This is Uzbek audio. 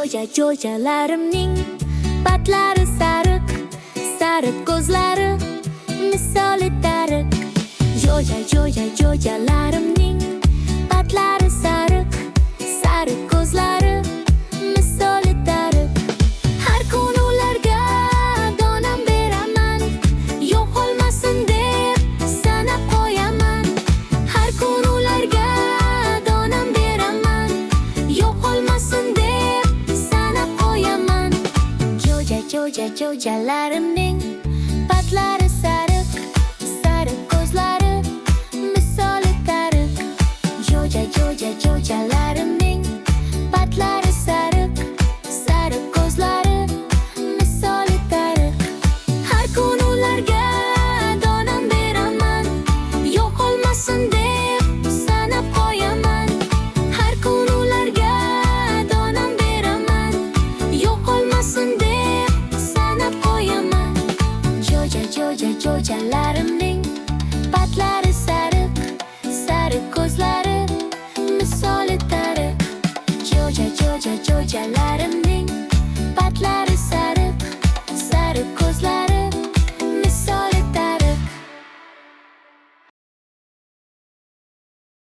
Jo'ja jo'jalarimning patlari sariq, sariq ko'zlari misoli tariq. Jo'ja jo'ja jo'jalarimning patlari sariq, sariq ko'zlari misoli tariq. Har kuni ularga donam beraman, yo'qolmasin deb sanab qo'yaman. Har kuni ularga donam beraman, yo'qolmasin deb sanab qo'yaman. Jo'ja jo'ja jo'jalarimning